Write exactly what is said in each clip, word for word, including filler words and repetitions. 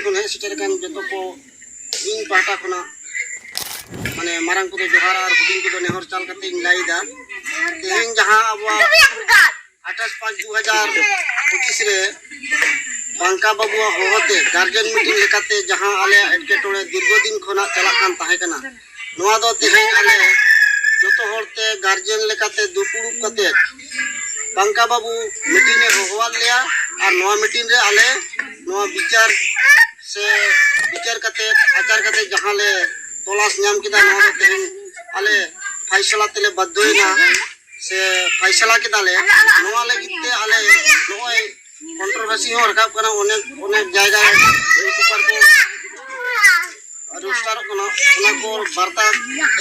ᱠᱷᱚᱱ ᱦᱮᱡ ᱥᱮᱴᱮᱨ ᱟᱠᱟᱱ ᱡᱚᱛᱚ ᱠᱚ ᱤᱧ ᱯᱟᱦᱴᱟ ᱠᱷᱚᱱᱟᱜ ᱢᱟᱱᱮ ᱢᱟᱨᱟᱝ ᱠᱚᱫᱚ ᱡᱚᱦᱟᱨ ᱟᱨ ᱦᱩᱰᱤᱧ ᱠᱚᱫᱚ ᱱᱮᱦᱚᱨ ᱪᱟᱞ ᱠᱟᱛᱮ ᱤᱧ ᱞᱟᱹᱭ ᱮᱫᱟ᱾ ᱛᱮᱦᱮᱧ ᱡᱟᱦᱟᱸ ᱟᱵᱚᱣᱟᱜ ᱟᱴᱷᱟᱥ ᱯᱟᱸᱪ ᱫᱩ ᱦᱟᱡᱟᱨ ᱯᱚᱸᱪᱤᱥ ᱨᱮ ᱵᱟᱝᱠᱟ ᱵᱟᱵᱩᱣᱟᱜ ᱦᱚᱦᱚᱛᱮ ᱜᱟᱨᱡᱮᱱ ᱢᱤᱴᱤᱝ ᱞᱮᱠᱟᱛᱮ ᱡᱟᱦᱟᱸ ᱟᱞᱮᱭᱟᱜ ᱮᱴᱠᱮᱴᱚᱬᱮ ᱫᱤᱨᱜᱷᱚ ᱫᱤᱱ ᱠᱷᱚᱱᱟᱜ ᱪᱟᱞᱟᱜ ᱠᱟᱱ ᱛᱟᱦᱮᱸ ᱠᱟᱱᱟ, ᱱᱚᱣᱟ ᱫᱚ ᱛᱮᱦᱮᱧ ᱟᱞᱮ ᱡᱚᱛᱚ ᱦᱚᱲᱛᱮ ᱜᱟᱨᱡᱮᱱ ᱞᱮᱠᱟᱛᱮ ᱫᱩᱯᱲᱩᱵ ᱠᱟᱛᱮ ᱵᱟᱝᱠᱟ ᱵᱟᱵᱩ ᱢᱤᱴᱤᱝ ᱮ ᱦᱚᱦᱚᱣᱟᱫ ᱞᱮᱭᱟ᱾ ᱟᱨ ᱱᱚᱣᱟ ᱢᱤᱴᱤᱝ ᱨᱮ ᱟᱞᱮ ᱱᱚᱣᱟ ᱵᱤᱪᱟᱨ ᱥᱮ ᱵᱤᱪᱟᱨ ᱠᱟᱛᱮ ᱟᱪᱟᱨ ᱠᱟᱛᱮ ᱡᱟᱦᱟᱸ ᱞᱮ ᱛᱚᱞᱟᱥ ᱧᱟᱢ ᱠᱮᱫᱟ, ᱱᱚᱣᱟ ᱫᱚ ᱛᱮᱦᱮᱧ ᱟᱞᱮ ᱯᱷᱟᱭᱥᱟᱞᱟ ᱛᱮᱞᱮ ᱵᱟᱫᱽᱫᱷᱚᱭᱮᱱᱟ ᱥᱮ ᱯᱷᱟᱭᱥᱟᱞᱟ ᱠᱮᱫᱟᱞᱮ᱾ ᱱᱚᱣᱟ ᱞᱟᱹᱜᱤᱫ ᱛᱮ ᱟᱞᱮ ᱱᱚᱜᱼᱚᱭ ᱠᱚᱱᱴᱨᱳᱵᱷᱟᱨᱥᱤ ᱦᱚᱸ ᱨᱟᱠᱟᱵ ᱠᱟᱱᱟ, ᱚᱱᱮᱠ ᱚᱱᱮᱠ ᱡᱟᱭᱜᱟ ᱨᱮ ᱱᱤᱭᱩᱡᱽ ᱯᱮᱯᱟᱨ ᱠᱚ ᱨᱳᱥᱴᱟᱨᱚᱜ ᱠᱟᱱᱟ, ᱚᱱᱟ ᱠᱚ ᱵᱟᱨᱛᱟ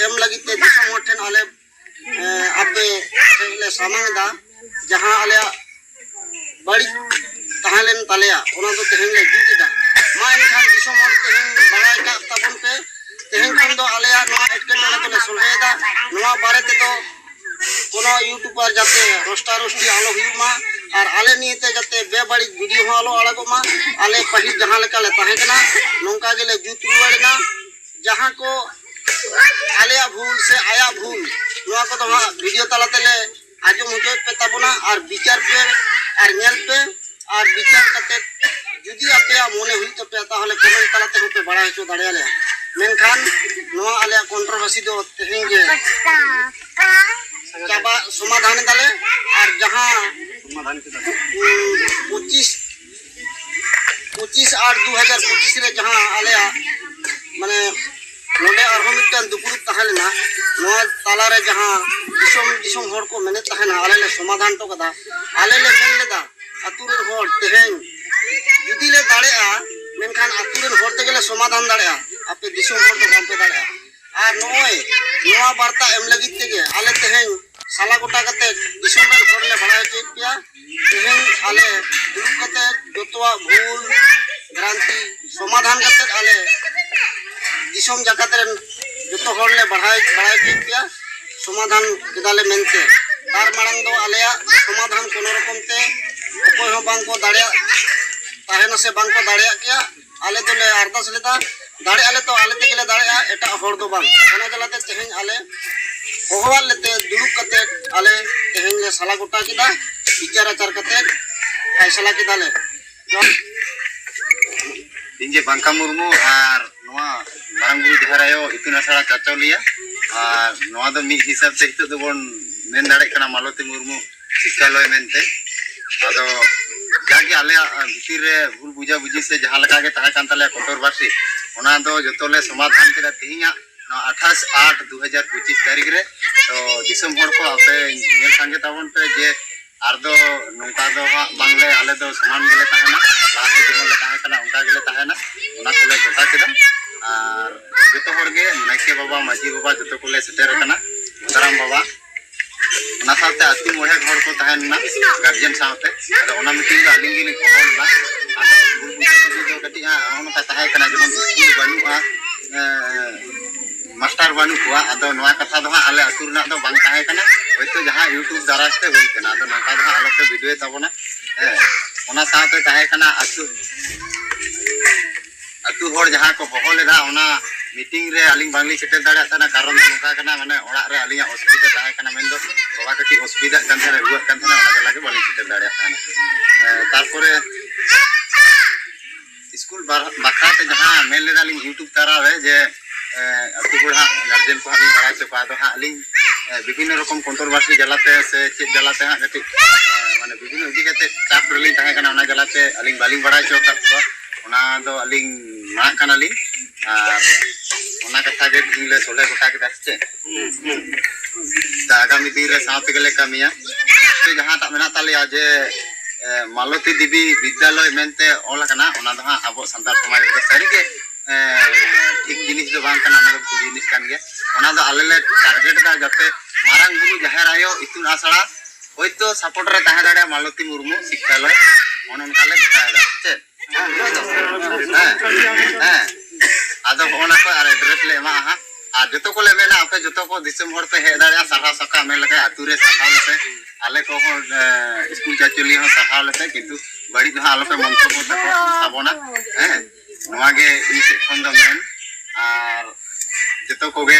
ᱮᱢ ᱞᱟᱹᱜᱤᱫ ᱛᱮ ᱫᱤᱥᱚᱢ ᱦᱚᱲ ᱴᱷᱮᱱ ᱟᱞᱮ ᱮᱸ, ᱟᱯᱮ ᱴᱷᱮᱱ ᱞᱮ ᱥᱟᱢᱟᱝ ᱮᱫᱟ, ᱡᱟᱦᱟᱸ ᱟᱞᱮᱭᱟᱜ ᱵᱟᱹᱲᱤᱡ ᱛᱟᱦᱮᱸ ᱞᱮᱱ ᱛᱟᱞᱮᱭᱟ, ᱚᱱᱟ ᱫᱚ ᱛᱮᱦᱮᱧ ᱞᱮ ᱡᱩᱛ ᱮᱫᱟ᱾ ᱢᱟ ᱮᱱᱠᱷᱟᱱ ᱫᱤᱥᱚᱢ ᱦᱚᱲ ᱛᱮᱦᱮᱧ ᱵᱟᱲᱟᱭ ᱠᱟᱜ ᱛᱟᱵᱚᱱ ᱯᱮ, ᱛᱮᱦᱮᱧ ᱠᱷᱚᱱ ᱫᱚ ᱟᱞᱮᱭᱟᱜ ᱱᱚᱣᱟ ᱮᱴᱠᱮᱴᱚᱬᱮ ᱫᱚᱞᱮ ᱥᱚᱞᱦᱮᱭᱮᱫᱟ᱾ ᱱᱚᱣᱟ ᱵᱟᱨᱮ ᱛᱮᱫᱚ ᱠᱳᱱᱳ ᱤᱭᱩᱴᱩᱵᱟᱨ ᱡᱟᱛᱮ ᱨᱳᱥᱴᱟ ᱨᱳᱥᱴᱤ ᱟᱞᱚ ᱦᱩᱭᱩᱜ ᱢᱟ, ᱟᱨ ᱟᱞᱮ ᱱᱤᱭᱮᱛᱮ ᱡᱟᱛᱮ ᱵᱮᱵᱟᱹᱲᱤᱡ ᱵᱷᱤᱰᱤᱭᱳ ᱦᱚᱸ ᱟᱞᱚ ᱟᱲᱟᱜᱚᱜ ᱢᱟ᱾ ᱟᱞᱮ ᱯᱟᱹᱦᱤᱞ ᱡᱟᱦᱟᱸ ᱞᱮᱠᱟ ᱞᱮ ᱛᱟᱦᱮᱸ ᱠᱟᱱᱟ, ᱱᱚᱝᱠᱟ ᱜᱮᱞᱮ ᱡᱩᱛ ᱨᱩᱣᱟᱹᱲ ᱮᱱᱟ᱾ ᱡᱟᱦᱟᱸ ᱠᱚ ᱟᱞᱮᱭᱟᱜ ᱵᱷᱩᱞ ᱥᱮ ᱟᱭᱟᱜ ᱵᱷᱩᱞ, ᱱᱚᱣᱟ ᱠᱚᱫᱚ ᱦᱟᱸᱜ ᱵᱷᱤᱰᱤᱭᱳ ᱛᱟᱞᱟ ᱛᱮᱞᱮ ᱟᱸᱡᱚᱢ ᱦᱚᱪᱚᱭᱮᱫ ᱯᱮ ᱛᱟᱵᱚᱱᱟ᱾ ᱟᱨ ᱵᱤᱪᱟᱹᱨ ᱯᱮ ᱟᱨ ᱧᱮᱞ ᱯᱮ, ᱟᱨ ᱵᱤᱪᱟᱹᱨ ᱠᱟᱛᱮ ᱡᱩᱫᱤ ᱟᱯᱮᱭᱟᱜ ᱢᱚᱱᱮ ᱦᱩᱭᱩᱜ ᱛᱟᱯᱮᱭᱟ, ᱛᱟᱦᱚᱞᱮ ᱠᱚᱢᱮᱱᱴ ᱛᱟᱞᱟ ᱛᱮᱦᱚᱸ ᱯᱮ ᱵᱟᱲᱟᱭ ᱦᱚᱪᱚ ᱫᱟᱲᱮᱭᱟᱞᱮᱭᱟ᱾ ᱢᱮᱱᱠᱷᱟᱱ ᱱᱚᱣᱟ ᱟᱞᱮᱭᱟᱜ ᱠᱚᱱᱴᱨᱳᱵᱷᱟᱨᱥᱤ ᱫᱚ ᱛᱮᱦᱮᱧ ᱜᱮ ᱪᱟᱵᱟ ᱥᱚᱢᱟᱫᱷᱟᱱ ᱮᱫᱟᱞᱮ᱾ ᱟᱨ ᱡᱟᱦᱟᱸ ᱩᱸ, ᱯᱚᱸᱪᱤᱥ ᱯᱚᱸᱪᱤᱥ ᱟᱴ ᱫᱩ ᱦᱟᱡᱟᱨ ᱯᱚᱸᱪᱤᱥ ᱨᱮ ᱡᱟᱦᱟᱸ ᱟᱞᱮᱭᱟᱜ ᱢᱟᱱᱮ ᱱᱚᱰᱮ ᱟᱨᱦᱚᱸ ᱢᱤᱫᱴᱟᱝ ᱫᱩᱯᱲᱩᱵ ᱛᱟᱦᱮᱸ ᱞᱮᱱᱟ, ᱱᱚᱣᱟ ᱛᱟᱞᱟᱨᱮ ᱡᱟᱦᱟᱸ ᱫᱤᱥᱚᱢ ᱫᱤᱥᱚᱢ ᱦᱚᱲ ᱠᱚ ᱢᱮᱱᱮᱫ ᱛᱟᱦᱮᱱᱟ, ᱟᱞᱮ ᱞᱮ ᱥᱚᱢᱟᱫᱷᱟᱱ ᱦᱚᱴᱚ ᱠᱟᱫᱟ᱾ ᱟᱞᱮ ᱞᱮ ᱢᱮᱱ ᱞᱮᱫᱟ, ᱟᱹᱛᱩ ᱨᱮᱱ ᱦᱚᱲ ᱛᱮᱦᱮᱧ ᱡᱩᱫᱤ ᱞᱮ ᱫᱟᱲᱮᱜᱼᱟ, ᱢᱮᱱᱠᱷᱟᱱ ᱟᱹᱛᱩ ᱨᱮᱱ ᱦᱚᱲ ᱛᱮᱜᱮ ᱞᱮ ᱥᱚᱢᱟᱫᱷᱟᱱ ᱫᱟᱲᱮᱜᱼᱟ, ᱟᱯᱮ ᱫᱤᱥᱚᱢ ᱦᱚᱲ ᱫᱚ ᱵᱟᱝᱯᱮ ᱫᱟᱲᱮᱜᱼᱟ᱾ ᱟᱨ ᱱᱚᱜᱼᱚᱭ ᱱᱚᱣᱟ ᱵᱟᱨᱛᱟ ᱮᱢ ᱞᱟᱹᱜᱤᱫ ᱛᱮᱜᱮ ᱟᱞᱮ ᱛᱮᱦᱮᱧ ᱥᱟᱞᱟ ᱜᱚᱴᱟ ᱠᱟᱛᱮ ᱫᱤᱥᱚᱢ ᱨᱮᱱ ᱦᱚᱲ ᱞᱮ ᱵᱟᱲᱟᱭ ᱦᱚᱪᱚᱭᱮᱫ ᱯᱮᱭᱟ᱾ ᱛᱮᱦᱮᱧ ᱟᱞᱮ ᱫᱩᱲᱩᱵ ᱠᱟᱛᱮ ᱡᱚᱛᱚᱣᱟᱜ ᱵᱷᱩᱞ ᱵᱷᱨᱟᱱᱛᱤ ᱥᱚᱢᱟᱫᱷᱟᱱ ᱠᱟᱛᱮ ᱟᱞᱮ ᱫᱤᱥᱚᱢ ᱡᱟᱠᱟᱛ ᱨᱮᱱ ᱡᱚᱛᱚ ᱦᱚᱲ ᱞᱮ ᱵᱟᱲᱟᱭ ᱵᱟᱲᱟᱭ ᱦᱚᱪᱚᱭᱮᱫ ᱯᱮᱭᱟ, ᱥᱚᱢᱟᱫᱷᱟᱱ ᱠᱮᱫᱟᱞᱮ ᱢᱮᱱᱛᱮ᱾ ᱛᱟᱨ ᱢᱟᱲᱟᱝ ᱫᱚ ᱟᱞᱮᱭᱟᱜ ᱥᱚᱢᱟᱫᱷᱟᱱ ᱠᱳᱱᱳ ᱨᱚᱠᱚᱢ ᱛᱮ ᱚᱠᱚᱭ ᱦᱚᱸ ᱵᱟᱝ ᱠᱚ ᱫᱟᱲᱮᱭᱟᱜ ᱛᱟᱦᱮᱱᱟ ᱥᱮ ᱵᱟᱝ ᱠᱚ ᱫᱟᱲᱮᱭᱟᱜ ᱜᱮᱭᱟ᱾ ᱟᱞᱮ ᱫᱚᱞᱮ ᱟᱨᱫᱟᱥ ᱞᱮᱫᱟ, ᱫᱟᱲᱮᱭᱟᱜ ᱟᱞᱮ ᱛᱚ ᱟᱞᱮ ᱛᱮᱜᱮ ᱞᱮ ᱫᱟᱲᱮᱭᱟᱜᱼᱟ, ᱮᱴᱟᱜ ᱦᱚᱲ ᱫᱚ ᱵᱟᱝ᱾ ᱚᱱᱟ ᱡᱟᱞᱟᱛᱮ ᱛᱮᱦᱮᱧ ᱟᱞᱮ ᱦᱚᱦᱚᱣᱟᱫ ᱞᱮᱛᱮ ᱫᱩᱲᱩᱵ ᱠᱟᱛᱮ ᱟᱞᱮ ᱛᱮᱦᱮᱧ ᱞᱮ ᱥᱟᱞᱟ ᱜᱚᱴᱟ ᱠᱮᱫᱟ, ᱵᱤᱪᱟᱨ ᱟᱪᱟᱨ ᱠᱟᱛᱮ ᱯᱷᱟᱭᱥᱟᱞᱟ ᱠᱮᱫᱟᱞᱮ᱾ ᱤᱧ ᱜᱮ ᱵᱟᱝᱠᱟ ᱢᱩᱨᱢᱩ ᱟᱨ ᱱᱚᱣᱟ ᱢᱟᱨᱟᱝ ᱵᱩᱨᱩ ᱡᱟᱦᱮᱨ ᱟᱭᱳ ᱤᱛᱩᱱ ᱟᱥᱲᱟ ᱪᱟᱪᱚᱞᱤᱭᱟᱹ, ᱟᱨ ᱱᱚᱣᱟ ᱫᱚ ᱢᱤᱫ ᱦᱤᱥᱟᱹᱵ ᱛᱮ ᱱᱤᱛᱚᱜ ᱫᱚᱵᱚᱱ ᱢᱮᱱ ᱫᱟᱲᱮᱭᱟᱜ ᱠᱟᱱᱟ ᱢᱟᱞᱚᱛᱤ ᱢᱩᱨᱢᱩ ᱥᱤᱠᱠᱷᱟᱞᱚᱭ ᱢᱮᱱᱛᱮ᱾ ᱟᱫᱚ ᱡᱟᱜᱮ ᱟᱞᱮᱭᱟᱜ ᱵᱷᱤᱛᱤᱨ ᱨᱮ ᱵᱷᱩᱞ ᱵᱩᱡᱷᱟᱹᱵᱩᱡᱷᱤ ᱥᱮ ᱡᱟᱦᱟᱸ ᱞᱮᱠᱟ ᱜᱮ ᱛᱟᱦᱮᱸ ᱠᱟᱱ ᱛᱟᱞᱮᱭᱟ ᱠᱚᱱᱴᱨᱳᱵᱷᱟᱨᱥᱤ, ᱚᱱᱟ ᱫᱚ ᱡᱚᱛᱚ ᱞᱮ ᱥᱚᱢᱟᱫᱷᱟᱱ ᱠᱮᱫᱟ ᱛᱮᱦᱮᱧᱟᱜ ᱱᱚᱣᱟ ᱟᱴᱷᱟᱥ ᱟᱴ ᱫᱩ ᱦᱟᱡᱟᱨ ᱯᱚᱸᱪᱤᱥ ᱛᱟᱹᱨᱤᱠᱷ ᱨᱮ᱾ ᱛᱚ ᱫᱤᱥᱚᱢ ᱦᱚᱲ ᱠᱚ ᱟᱯᱮ ᱧᱮᱞ ᱥᱟᱸᱜᱮ ᱛᱟᱵᱚᱱ ᱯᱮ ᱡᱮ ᱟᱨ ᱫᱚ ᱱᱚᱝᱠᱟ ᱫᱚ ᱦᱟᱸᱜ ᱵᱟᱝᱞᱮ, ᱟᱞᱮ ᱫᱚ ᱥᱚᱢᱟᱱ ᱜᱮᱞᱮ ᱛᱟᱦᱮᱱᱟ, ᱞᱟᱦᱟᱛᱮ ᱡᱮᱢᱚᱱ ᱞᱮ ᱛᱟᱦᱮᱸ ᱠᱟᱱᱟ ᱚᱱᱠᱟ ᱜᱮᱞᱮ ᱛᱟᱦᱮᱱᱟ᱾ ᱚᱱᱟ ᱠᱚᱞᱮ ᱜᱚᱴᱟ ᱠᱮᱫᱟ᱾ ᱟᱨ ᱡᱚᱛᱚ ᱦᱚᱲ ᱜᱮ ᱱᱟᱭᱠᱮ ᱵᱟᱵᱟ, ᱢᱟᱹᱡᱷᱤ ᱵᱟᱵᱟ ᱡᱚᱛᱚ ᱠᱚᱞᱮ ᱥᱮᱴᱮᱨ ᱟᱠᱟᱱᱟ᱾ ᱫᱟᱨᱟᱢ ᱵᱟᱵᱟ, ᱚᱱᱟ ᱥᱟᱶᱛᱮ ᱟᱹᱛᱩ ᱢᱚᱬᱮ ᱦᱚᱲ ᱠᱚ ᱛᱟᱦᱮᱸ ᱞᱮᱱᱟ ᱜᱟᱨᱡᱮᱱ ᱥᱟᱶᱛᱮ᱾ ᱟᱫᱚ ᱚᱱᱟ ᱢᱤᱴᱤᱝ ᱫᱚ ᱟᱹᱞᱤᱧ ᱜᱮᱞᱤᱧ ᱦᱚᱦᱚ ᱞᱮᱫᱟ᱾ ᱟᱫᱚ ᱵᱷᱩᱞ ᱵᱩᱡᱷᱟᱹᱵᱩᱡᱷᱤ ᱫᱚ ᱠᱟᱹᱴᱤᱡ ᱦᱟᱸᱜ ᱱᱚᱜᱼᱚ ᱱᱚᱝᱠᱟ ᱛᱟᱦᱮᱸ ᱠᱟᱱᱟ, ᱡᱮᱢᱚᱱ ᱥᱠᱩᱞ ᱵᱟᱹᱱᱩᱜᱼᱟ, ᱮᱸ, ᱢᱟᱥᱴᱟᱨ ᱵᱟᱹᱱᱩᱜ ᱠᱚᱣᱟ᱾ ᱟᱫᱚ ᱱᱚᱣᱟ ᱠᱟᱛᱷᱟ ᱫᱚ ᱦᱟᱸᱜ ᱟᱞᱮ ᱟᱹᱛᱩ ᱨᱮᱱᱟᱜ ᱫᱚ ᱵᱟᱝ ᱛᱟᱦᱮᱸ ᱠᱟᱱᱟ, ᱦᱚᱭᱛᱳ ᱡᱟᱦᱟᱸ YouTube ᱫᱟᱨᱟᱭ ᱛᱮ ᱦᱩᱭ ᱠᱟᱱᱟ᱾ ᱟᱫᱚ ᱱᱚᱝᱠᱟ ᱫᱚ ᱦᱟᱸᱜ ᱟᱞᱚᱯᱮ ᱵᱷᱤᱰᱤᱭᱳᱭ ᱛᱟᱵᱚᱱᱟ᱾ ᱦᱮᱸ, ᱚᱱᱟ ᱥᱟᱶᱛᱮ ᱛᱟᱦᱮᱸ ᱠᱟᱱᱟ ᱟᱹᱛᱩ, ᱟᱹᱛᱩ ᱦᱚᱲ ᱡᱟᱦᱟᱸ ᱠᱚ ᱦᱚᱦᱚ ᱞᱮᱫᱟ, ᱚᱱᱟ ᱢᱤᱴᱤᱝ ᱨᱮ ᱟᱹᱞᱤᱧ ᱵᱟᱝᱞᱤᱧ ᱥᱮᱴᱮᱨ ᱫᱟᱲᱮᱭᱟᱜ ᱛᱟᱦᱮᱱᱟ᱾ ᱠᱟᱨᱚᱱ ᱫᱚ ᱱᱚᱝᱠᱟ ᱠᱟᱱᱟ, ᱢᱟᱱᱮ ᱚᱲᱟᱜ ᱨᱮ ᱟᱹᱞᱤᱧᱟᱜ ᱚᱥᱩᱵᱤᱫᱷᱟ ᱛᱟᱦᱮᱸ ᱠᱟᱱᱟ, ᱢᱮᱱᱫᱚ ᱵᱟᱵᱟ ᱠᱟᱹᱴᱤᱡ ᱚᱥᱩᱵᱤᱫᱷᱟᱜ ᱠᱟᱱ ᱛᱟᱦᱮᱱᱟ, ᱨᱩᱣᱟᱹᱜ ᱠᱟᱱ ᱛᱟᱦᱮᱱᱟ, ᱚᱱᱟ ᱡᱟᱞᱟ ᱜᱮ ᱵᱟᱹᱞᱤᱧ ᱥᱮᱴᱮᱨ ᱫᱟᱲᱮᱭᱟᱜ ᱛᱟᱦᱮᱱᱟ᱾ ᱮᱸ, ᱛᱟᱨᱯᱚᱨᱮ ᱥᱠᱩᱞ ᱵᱟᱨ-, ᱵᱟᱠᱷᱨᱟ ᱛᱮ ᱡᱟᱦᱟᱸ ᱢᱮᱱ ᱞᱮᱫᱟ ᱞᱤᱧ YouTube ᱛᱟᱞᱟ ᱨᱮ ᱡᱮ, ᱮᱸ, ᱟᱹᱛᱩ ᱦᱚᱲ ᱦᱟᱸᱜ ᱜᱟᱨᱡᱮᱱ ᱠᱚ ᱦᱟᱸᱜ ᱞᱤᱧ ᱵᱟᱲᱟᱭ ᱦᱚᱪᱚ ᱠᱚᱣᱟ᱾ ᱟᱫᱚ ᱦᱟᱸᱜ ᱟᱹᱞᱤᱧ, ᱮᱸ, ᱵᱤᱵᱷᱤᱱᱱᱚ ᱨᱚᱠᱚᱢ ᱠᱚᱱᱴᱨᱳᱵᱷᱟᱨᱥᱤ ᱡᱟᱞᱟᱛᱮ ᱥᱮ ᱪᱮᱫ ᱡᱟᱞᱟᱛᱮ ᱦᱟᱸᱜ ᱠᱟᱹᱴᱤᱡ, ᱮᱸ, ᱢᱟᱱᱮ ᱵᱤᱵᱷᱤᱱᱱᱚ ᱤᱫᱤ ᱠᱟᱛᱮ ᱪᱟᱯ ᱨᱮᱞᱤᱧ ᱛᱟᱦᱮᱸ ᱠᱟᱱᱟ, ᱚᱱᱟ ᱡᱟᱞᱟᱛᱮ ᱟᱹᱞᱤᱧ ᱵᱟᱹᱞᱤᱧ ᱵᱟᱲᱟᱭ ᱦᱚᱪᱚ ᱟᱠᱟᱫ ᱠᱚᱣᱟ᱾ ᱚᱱᱟ ᱫᱚ ᱟᱹᱞᱤᱧ ᱢᱟᱱᱟᱜ ᱠᱟᱱᱟᱞᱤᱧ᱾ ᱟᱨ ᱚᱱᱟ ᱠᱟᱛᱷᱟ ᱜᱮ ᱛᱮᱦᱮᱧ ᱞᱮ ᱥᱚᱞᱦᱮ ᱜᱚᱴᱟ ᱠᱮᱫᱟ ᱥᱮ ᱪᱮᱫ? ᱛᱟ ᱟᱜᱟᱢᱤ ᱫᱤᱱ ᱨᱮ ᱥᱟᱶ ᱛᱮᱜᱮ ᱞᱮ ᱠᱟᱹᱢᱤᱭᱟ᱾ ᱥᱮ ᱡᱟᱦᱟᱸᱴᱟᱜ ᱢᱮᱱᱟᱜ ᱛᱟᱞᱮᱭᱟ ᱡᱮ, ᱮ, ᱢᱟᱞᱚᱛᱤ ᱫᱮᱵᱤ ᱵᱤᱫᱽᱭᱟᱞᱚᱭ ᱢᱮᱱᱛᱮ ᱚᱞ ᱟᱠᱟᱱᱟ, ᱚᱱᱟ ᱫᱚ ᱦᱟᱸᱜ ᱟᱵᱚ ᱥᱟᱱᱛᱟᱲ ᱥᱚᱢᱟᱡᱽ ᱨᱮᱫᱚ ᱥᱟᱹᱨᱤᱜᱮ, ᱮ, ᱴᱷᱤᱠ ᱡᱤᱱᱤᱥ ᱫᱚ ᱵᱟᱝ ᱠᱟᱱᱟ, ᱚᱱᱟ ᱫᱚ ᱵᱷᱩᱞ ᱡᱤᱱᱤᱥ ᱠᱟᱱ ᱜᱮᱭᱟ᱾ ᱚᱱᱟ ᱫᱚ ᱟᱞᱮ ᱞᱮ ᱴᱟᱨᱜᱮᱴ ᱮᱫᱟ ᱡᱟᱛᱮ ᱢᱟᱨᱟᱝ ᱵᱩᱨᱩ ᱡᱟᱦᱮᱨ ᱟᱭᱳ ᱤᱛᱩᱱ ᱟᱥᱲᱟ ᱦᱳᱭᱛᱳ ᱥᱟᱯᱳᱨᱴ ᱨᱮ ᱛᱟᱦᱮᱸ ᱫᱟᱲᱮᱭᱟᱜᱼᱟ ᱢᱟᱞᱚᱛᱤ ᱢᱩᱨᱢᱩ ᱥᱤᱠᱠᱷᱟᱞᱚᱭ, ᱚᱱᱮ ᱚᱱᱠᱟ ᱞᱮ ᱜᱚᱴᱟᱭᱮᱫᱟ᱾ ᱪᱮᱫ? ᱦᱮᱸ, ᱦᱮᱸ᱾ ᱟᱫᱚ ᱦᱚᱸᱜᱼᱚ ᱱᱟ ᱠᱚ ᱟᱨ ᱮᱰᱨᱮᱥ ᱞᱮ ᱮᱢᱟᱜᱼᱟ ᱦᱟᱸᱜ᱾ ᱟᱨ ᱡᱚᱛᱚ ᱠᱚᱞᱮ ᱢᱮᱱᱟ, ᱟᱯᱮ ᱡᱚᱛᱚ ᱠᱚ ᱫᱤᱥᱚᱢ ᱦᱚᱲ ᱯᱮ ᱦᱮᱡ ᱫᱟᱲᱮᱭᱟᱜᱼᱟ, ᱥᱟᱨᱦᱟᱣ ᱥᱟᱠᱟᱢ ᱮᱢ ᱞᱮᱠᱟ ᱟᱹᱛᱩ ᱨᱮ ᱥᱟᱨᱦᱟᱣ ᱞᱮᱯᱮ, ᱟᱞᱮ ᱠᱚᱦᱚᱸ, ᱮ, ᱥᱠᱩᱞ ᱪᱟᱪᱚᱞᱤᱭᱟᱹ ᱦᱚᱸ ᱥᱟᱨᱦᱟᱣ ᱞᱮᱯᱮ, ᱠᱤᱱᱛᱩ ᱵᱟᱹᱲᱤᱡ ᱫᱚ ᱦᱟᱸᱜ ᱟᱞᱚᱯᱮ ᱢᱚᱱᱛᱚᱵᱚ ᱛᱟᱵᱚᱱᱟ᱾ ᱦᱮᱸ, ᱱᱚᱣᱟ ᱜᱮ ᱤᱧ ᱥᱮᱫ ᱠᱷᱚᱱ ᱫᱚ ᱢᱮᱱ᱾ ᱟᱨ ᱡᱚᱛᱚ ᱠᱚᱜᱮ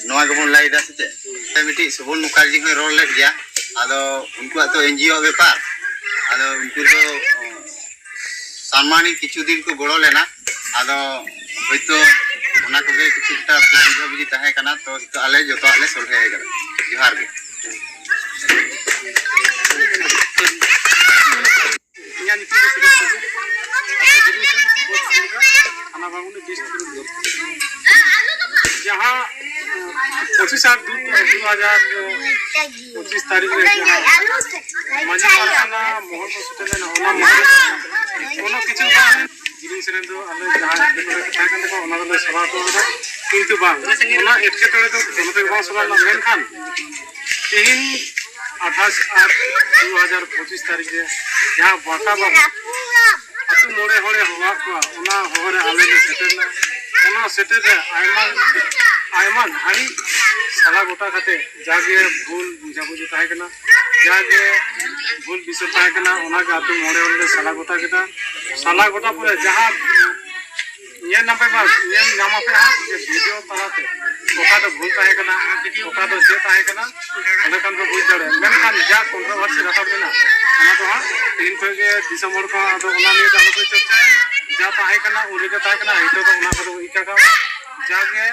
ᱱᱚᱣᱟ ᱜᱮᱵᱚᱱ ᱞᱟᱹᱭ ᱮᱫᱟ ᱥᱮ ᱪᱮᱫ? ᱥᱮ ᱢᱤᱫᱴᱤᱡ ᱥᱩᱵᱚᱞ ᱢᱩᱠᱷᱟᱨᱡᱤ ᱦᱚᱸᱭ ᱨᱚᱲ ᱞᱮᱫ ᱜᱮᱭᱟ᱾ ᱟᱫᱚ ᱩᱱᱠᱩᱣᱟᱜ ᱛᱚ ᱮᱱᱡᱤᱳ ᱵᱮᱯᱟᱨ᱾ ᱟᱫᱚ ᱩᱱᱠᱩ ᱫᱚ ᱥᱟᱱᱢᱟᱱᱤ ᱠᱤᱪᱷᱩ ᱫᱤᱱ ᱠᱚ ᱜᱚᱲᱚ ᱞᱮᱱᱟ᱾ ᱟᱫᱚ ᱦᱚᱭᱛᱳ ᱚᱱᱟ ᱠᱚᱜᱮ ᱠᱤᱪᱷᱩ ᱮᱠᱴᱟ ᱵᱷᱩᱞ ᱵᱩᱡᱷᱟᱹᱵᱩᱡᱷᱤ ᱛᱟᱦᱮᱸ ᱠᱟᱱᱟ, ᱛᱚ ᱱᱤᱛᱚᱜ ᱟᱞᱮ ᱡᱚᱛᱚᱣᱟᱜ ᱞᱮ ᱥᱚᱞᱦᱮ ᱟᱠᱟᱫᱟ᱾ ᱡᱚᱦᱟᱨ ᱜᱮ᱾ ᱤᱧᱟᱹᱜ ᱧᱩᱛᱩᱢ ᱫᱚ ᱥᱩᱨᱮᱥ ᱴᱩᱰᱩ᱾ ᱟᱹᱛᱩ ᱡᱤᱞᱤᱧ ᱥᱮᱱ, ᱯᱳᱥᱴ ᱫᱩᱢᱠᱟ, ᱛᱷᱟᱱᱟ ᱵᱟᱝᱢᱩᱱᱰᱤ, ᱰᱤᱥᱴᱨᱤᱠᱴ ᱫᱩᱨᱜᱽ᱾ ᱡᱟᱦᱟᱸ ᱯᱚᱸᱪᱤᱥ ᱟᱴ ᱫᱩ ᱦᱟᱡᱟᱨ ᱯᱚᱸᱪᱤᱥ ᱛᱟᱹᱨᱤᱠᱷ ᱨᱮ ᱡᱟᱦᱟᱸ ᱢᱟᱹᱡᱷᱤ ᱯᱟᱨᱜᱟᱱᱟ ᱢᱚᱦᱚᱞ ᱠᱚ ᱥᱮᱴᱮᱨ ᱞᱮᱱᱟ, ᱚᱱᱟ ᱢᱚᱦᱚᱞ ᱨᱮ ᱠᱳᱱᱳ ᱠᱤᱪᱷᱩ ᱵᱟᱝ ᱡᱤᱞᱤᱧ ᱥᱮᱱ ᱫᱚ ᱟᱞᱮ ᱡᱟᱦᱟᱸ ᱮᱴᱠᱮᱴᱚᱬᱮ ᱠᱚ ᱛᱟᱦᱮᱸ ᱠᱟᱱ ᱛᱟᱠᱚᱣᱟ, ᱚᱱᱟ ᱫᱚᱞᱮ ᱥᱚᱞᱦᱟ ᱦᱚᱴᱚ ᱠᱟᱫᱟ᱾ ᱠᱤᱱᱛᱩ ᱵᱟᱝ, ᱚᱱᱟ ᱮᱴᱠᱮᱴᱚᱬᱮ ᱫᱚ ᱠᱳᱱᱳ ᱛᱮᱜᱮ ᱵᱟᱝ ᱥᱚᱞᱦᱟ ᱞᱮᱱᱟ᱾ ᱢᱮᱱᱠᱷᱟᱱ ᱛᱮᱦᱮᱧ ᱟᱴᱷᱟᱥ ᱟᱴ ᱫᱩ ᱦᱟᱡᱟᱨ ᱯᱚᱸᱪᱤᱥ ᱛᱟᱹᱨᱤᱠᱷ ᱨᱮ ᱡᱟᱦᱟᱸ ᱵᱟᱠᱟ ᱵᱟᱵᱟ ᱟᱹᱛᱩ ᱢᱚᱬᱮ ᱦᱚᱲᱮ ᱦᱚᱦᱚᱣᱟᱫ ᱠᱚᱣᱟ, ᱚᱱᱟ ᱦᱚᱦᱚ ᱨᱮ ᱟᱞᱮ ᱞᱮ ᱥᱮᱴᱮᱨ ᱞᱮᱱᱟ᱾ ᱚᱱᱟ ᱥᱮᱴᱮᱨ ᱨᱮ ᱟᱭᱢᱟ, ᱟᱭᱢᱟ ᱜᱷᱟᱹᱲᱤᱡ ᱥᱟᱞᱟ ᱜᱚᱴᱟ ᱠᱟᱛᱮ ᱡᱟᱜᱮ ᱵᱷᱩᱞ ᱵᱩᱡᱷᱟᱹᱵᱩᱡᱷᱤ ᱛᱟᱦᱮᱸ ᱠᱟᱱᱟ, ᱡᱟᱜᱮ ᱵᱷᱩᱞ ᱵᱤᱪᱟᱹᱨ ᱛᱟᱦᱮᱸ ᱠᱟᱱᱟ, ᱚᱱᱟᱜᱮ ᱟᱹᱛᱩ ᱢᱚᱬᱮ ᱦᱚᱲ ᱞᱮ ᱥᱟᱞᱟ ᱜᱚᱴᱟ ᱠᱮᱫᱟ᱾ ᱥᱟᱞᱟ ᱜᱚᱴᱟ ᱯᱚᱨᱮ ᱡᱟᱦᱟᱸ ᱧᱮᱞ ᱧᱟᱢ ᱯᱮ ᱢᱟ, ᱧᱮᱞ ᱧᱟᱢ ᱟᱯᱮ ᱦᱟᱸᱜ ᱡᱮ ᱵᱷᱤᱰᱤᱭᱳ ᱛᱟᱞᱟᱛᱮ ᱚᱠᱟ ᱫᱚ ᱵᱷᱩᱞ ᱛᱟᱦᱮᱸ ᱠᱟᱱᱟ, ᱚᱠᱟ ᱫᱚ ᱪᱮᱫ ᱛᱟᱦᱮᱸ ᱠᱟᱱᱟ, ᱚᱸᱰᱮ ᱠᱷᱟᱱ ᱯᱮ ᱵᱩᱡᱽ ᱫᱟᱲᱮᱭᱟᱜᱼᱟ᱾ ᱢᱮᱱᱠᱷᱟᱱ ᱡᱟ ᱠᱚᱱᱴᱨᱳᱵᱷᱟᱨᱥᱤ ᱨᱟᱠᱟᱵ ᱞᱮᱱᱟ, ᱚᱱᱟ ᱫᱚ ᱦᱟᱸᱜ ᱛᱮᱦᱮᱧ ᱠᱷᱚᱱ ᱜᱮ ᱫᱤᱥᱚᱢ ᱦᱚᱲ ᱠᱚ ᱟᱫᱚ ᱚᱱᱟ ᱱᱤᱭᱮ ᱫᱚ ᱟᱞᱚ ᱯᱮ ᱪᱚᱨᱪᱟᱭᱟ᱾ ᱡᱟ ᱛᱟᱦᱮᱸ ᱠᱟᱱᱟ, ᱩᱱ ᱨᱮᱜᱮ ᱛᱟᱦᱮᱸ ᱠᱟᱱᱟ, ᱱᱤᱛᱚᱜ ᱫᱚ ᱚᱱᱟ ᱠᱚᱫᱚ ᱤᱠᱟ ᱠᱟᱜ ᱢᱮ᱾ ᱡᱟᱜᱮ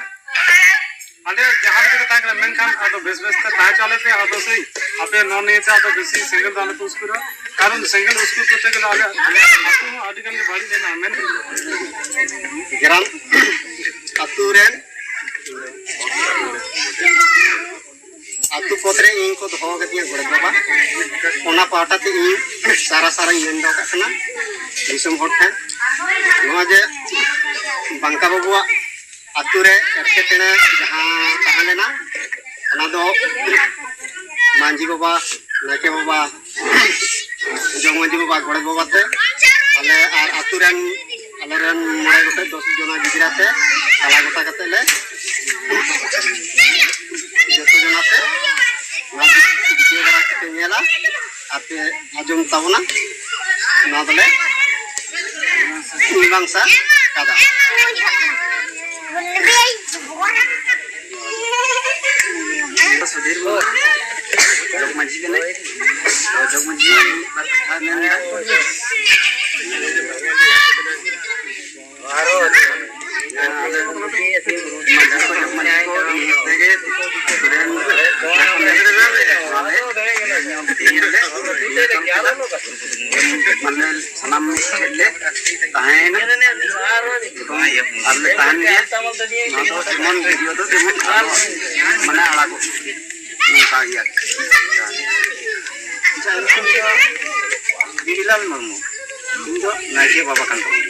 ᱟᱞᱮ ᱡᱟᱦᱟᱸ ᱞᱮᱠᱟ ᱜᱮ ᱛᱟᱦᱮᱸ ᱠᱟᱱᱟ, ᱢᱮᱱᱠᱷᱟᱱ ᱟᱫᱚ ᱵᱮᱥ ᱵᱮᱥ ᱛᱮ ᱛᱟᱦᱮᱸ ᱦᱚᱪᱚ ᱟᱞᱮ ᱯᱮ᱾ ᱟᱫᱚ ᱥᱮᱭ ᱟᱯᱮ ᱱᱚᱣᱟ ᱱᱤᱭᱮ ᱛᱮ ᱟᱫᱚ ᱵᱮᱥᱤ ᱥᱮᱸᱜᱮᱞ ᱫᱚ ᱟᱞᱚ ᱯᱮ ᱩᱥᱠᱩᱨᱟ, ᱠᱟᱨᱚᱱ ᱥᱮᱸᱜᱮᱞ ᱩᱥᱠᱩᱨ ᱠᱚᱛᱮ ᱜᱮᱞᱮ ᱟᱞᱮ ᱟᱹᱛᱩ ᱦᱚᱸ ᱟᱹᱰᱤ ᱜᱟᱱ ᱜᱮ ᱵᱟᱹᱲᱤᱡ ᱞᱮᱱᱟ᱾ ᱢᱮᱱ ᱜᱮᱨᱟᱢ ᱟᱹᱛᱩ ᱨᱮᱱ ᱟᱹᱛᱩ ᱯᱚᱫᱽ ᱨᱮ ᱤᱧ ᱠᱚ ᱫᱚᱦᱚ ᱠᱟᱫᱤᱧᱟ ᱜᱚᱰᱮᱛ ᱵᱟᱵᱟ, ᱚᱱᱟ ᱯᱟᱦᱴᱟ ᱛᱮ ᱤᱧ ᱥᱟᱨᱟ ᱥᱟᱨᱟᱧ ᱢᱮᱱ ᱫᱚᱦᱚ ᱠᱟᱜ ᱠᱟᱱᱟ ᱫᱤᱥᱚᱢ ᱦᱚᱲ ᱴᱷᱮᱱ, ᱱᱚᱣᱟ ᱡᱮ ᱵᱟᱝᱠᱟ ᱵᱟᱵᱩᱣᱟᱜ ᱟᱹᱛᱩ ᱨᱮ ᱮᱴᱠᱮᱴᱚᱬᱮ ᱡᱟᱦᱟᱸ ᱛᱟᱦᱮᱸ ᱞᱮᱱᱟ, ᱚᱱᱟ ᱫᱚ ᱢᱟᱹᱡᱷᱤ ᱵᱟᱵᱟ, ᱱᱟᱭᱠᱮ ᱵᱟᱵᱟ, ᱡᱚᱜᱽ ᱢᱟᱹᱡᱷᱤ ᱵᱟᱵᱟ, ᱜᱚᱰᱮᱛ ᱵᱟᱵᱟ ᱛᱮ ᱟᱞᱮ ᱟᱨ ᱟᱹᱛᱩ ᱨᱮᱱ, ᱟᱞᱮ ᱨᱮᱱ ᱢᱚᱬᱮ ᱜᱚᱴᱮᱡ ᱫᱚᱥ ᱡᱚᱱᱟ ᱜᱤᱫᱽᱨᱟᱹ ᱛᱮ ᱥᱟᱞᱟ ᱜᱚᱴᱟ ᱠᱟᱛᱮ ᱞᱮ ᱡᱚᱛᱚ ᱡᱚᱱᱟ ᱛᱮ ᱱᱚᱣᱟ ᱧᱮᱞᱟ, ᱟᱯᱮ ᱟᱸᱡᱚᱢ ᱛᱟᱵᱚᱱᱟ᱾ ᱱᱚᱣᱟ ᱫᱚᱞᱮ ᱢᱤᱢᱟᱝᱥᱟ ᱠᱟᱫᱟ᱾ ᱥᱩᱫᱷᱤᱨ ᱢᱩᱨᱢᱩ, ᱡᱚᱜᱽ ᱢᱟᱹᱡᱷᱤ ᱠᱟᱱᱟᱭ᱾ ᱛᱚ, ᱡᱚᱜᱽ ᱢᱟᱹᱡᱷᱤ ᱢᱤᱫ ᱵᱟᱨ ᱠᱟᱛᱷᱟ ᱢᱮᱱ ᱮᱫᱟ᱾ ᱢᱟᱹᱡᱷᱤ ᱠᱚ, ᱡᱚᱜᱽ ᱢᱟᱹᱡᱷᱤ ᱠᱚ, ᱤᱭᱟᱹ ᱛᱮᱜᱮ, ᱢᱟᱱᱮ, ᱥᱟᱱᱟᱢ ᱢᱤᱫ ᱴᱷᱮᱱ ᱞᱮ ᱛᱟᱦᱮᱸᱭᱮᱱᱟ ᱟᱨ ᱞᱮ ᱛᱟᱦᱮᱱ ᱜᱮᱭᱟ᱾ ᱱᱚᱣᱟ ᱫᱚ ᱡᱮᱢᱚᱱ ᱵᱷᱤᱰᱤᱭᱳ ᱫᱚ ᱡᱮᱢᱚᱱ ᱟᱞᱚ, ᱢᱟᱱᱮ, ᱟᱲᱟᱜᱚᱜ, ᱱᱚᱝᱠᱟ ᱜᱮ ᱟᱨᱠᱤ᱾ ᱟᱪᱪᱷᱟ, ᱤᱧ ᱧᱩᱛᱩᱢ ᱫᱚ ᱜᱤᱨᱤᱞᱟᱞ ᱢᱩᱨᱢᱩ᱾ ᱤᱧ ᱫᱚ ᱱᱟᱭᱠᱮ ᱵᱟᱵᱟ ᱠᱟᱱ ᱛᱟᱵᱚᱱ᱾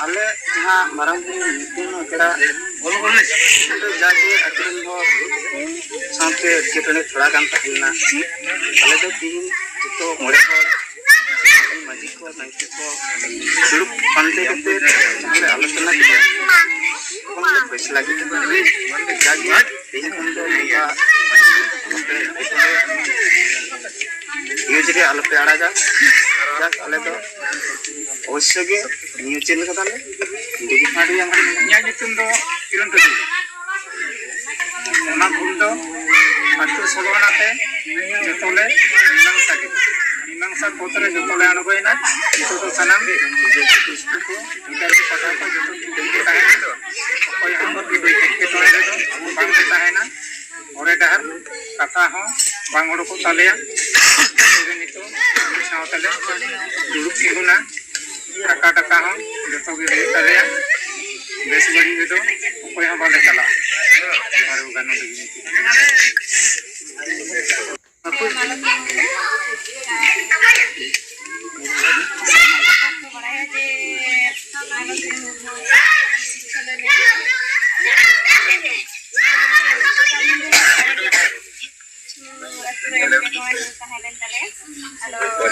ᱟᱞᱮ ᱡᱟᱦᱟᱸ ᱢᱟᱨᱟᱝ ᱵᱩᱨᱩ ᱧᱩᱛᱩᱢ ᱟᱠᱷᱲᱟ, ᱚᱸᱰᱮ ᱡᱟᱜᱮ ᱟᱹᱛᱩ ᱨᱮᱱ ᱦᱚᱲ ᱥᱟᱶᱛᱮ ᱮᱴᱠᱮᱴᱚᱬᱮ ᱛᱷᱚᱲᱟ ᱜᱟᱱ ᱛᱟᱦᱮᱸ ᱞᱮᱱᱟ᱾ ᱟᱞᱮ ᱫᱚ ᱛᱤᱦᱤᱧ ᱡᱚᱛᱚ ᱢᱚᱬᱮ ᱦᱚᱲ, ᱢᱟᱹᱡᱷᱤ ᱠᱚ, ᱱᱟᱭᱠᱮ ᱠᱚ ᱫᱩᱲᱩᱵ ᱯᱟᱱᱛᱮ ᱠᱟᱛᱮ ᱡᱟᱦᱟᱸ ᱞᱮ ᱟᱞᱳᱪᱚᱱᱟ ᱠᱮᱫᱟ, ᱚᱱᱟ ᱞᱮ ᱯᱷᱮᱥᱞᱟ ᱠᱮᱫᱟ᱾ ᱡᱟᱜᱮ ᱛᱮᱦᱮᱧ ᱠᱷᱚᱱ ᱫᱚ ᱱᱚᱝᱠᱟ ᱟᱞᱚᱯᱮ ᱮᱴᱠᱮᱴᱚᱬᱮ, ᱱᱤᱭᱩᱡᱽ ᱨᱮ ᱟᱞᱚᱯᱮ ᱟᱲᱟᱜᱟ᱾ ᱡᱟᱠ, ᱟᱞᱮ ᱫᱚ ᱚᱵᱚᱥᱥᱳᱭ ᱜᱮ ᱱᱤᱭᱩᱡᱽ ᱪᱮᱱᱮᱞ ᱠᱟᱫᱟᱞᱮ᱾ ᱤᱧᱟᱹᱜ ᱧᱩᱛᱩᱢ ᱫᱚ ᱠᱤᱨᱚᱱ ᱴᱩᱰᱩ᱾ ᱚᱱᱟ ᱵᱷᱩᱞ ᱫᱚ ᱟᱹᱛᱩ ᱥᱳᱞᱳ ᱟᱱᱟ ᱛᱮ ᱡᱚᱛᱚ ᱞᱮ ᱢᱤᱢᱟᱝᱥᱟ ᱠᱮᱫᱟ᱾ ᱢᱤᱢᱟᱝᱥᱟ ᱯᱚᱫᱽ ᱨᱮ ᱡᱚᱛᱚ ᱞᱮ ᱟᱬᱜᱚᱭᱮᱱᱟ᱾ ᱱᱤᱛᱚᱜ ᱫᱚ ᱥᱟᱱᱟᱢ ᱠᱚ, ᱜᱤᱫᱟᱹᱨ ᱠᱚ, ᱯᱟᱴᱷᱟ ᱠᱚ ᱡᱚᱛᱚ ᱴᱷᱤᱠ ᱜᱮ ᱛᱟᱦᱮᱸ ᱠᱟᱱᱟ᱾ ᱚᱠᱚᱭ ᱦᱚᱸ ᱮᱴᱠᱮᱴᱚᱬᱮ ᱨᱮᱫᱚ ᱵᱟᱝ ᱞᱮ ᱛᱟᱦᱮᱱᱟ᱾ ᱦᱚᱨᱮ ᱰᱟᱦᱟᱨ ᱠᱟᱛᱷᱟ ᱦᱚᱸ ᱵᱟᱝ ᱚᱰᱚᱠᱚᱜ ᱛᱟᱞᱮᱭᱟ᱾ ᱛᱚᱵᱮ ᱱᱤᱛᱚᱜ ᱩᱱᱠᱩ ᱥᱟᱶ ᱛᱮᱞᱮ ᱫᱩᱲᱩᱵ ᱛᱤᱸᱜᱩᱱᱟ᱾ ᱴᱟᱠᱟ ᱴᱟᱠᱟ ᱦᱚᱸ ᱡᱚᱛᱚ ᱜᱮ ᱦᱩᱭᱩᱜ ᱛᱟᱞᱮᱭᱟ᱾ ᱵᱮᱥ ᱵᱟᱹᱲᱤᱡ ᱨᱮᱫᱚ ᱚᱠᱚᱭ ᱦᱚᱸ ᱵᱟᱞᱮ ᱪᱟᱞᱟᱜᱼᱟ᱾ ᱟᱨ ᱜᱟᱱᱚᱜ ᱞᱟᱹᱜᱤᱫ᱾ ᱟᱹᱛᱩ ᱨᱮ ᱮᱴᱠᱮᱴᱚᱬᱮ ᱦᱩᱭ ᱛᱟᱦᱮᱸ ᱞᱮᱱ ᱛᱟᱞᱮᱭᱟ᱾ ᱟᱫᱚ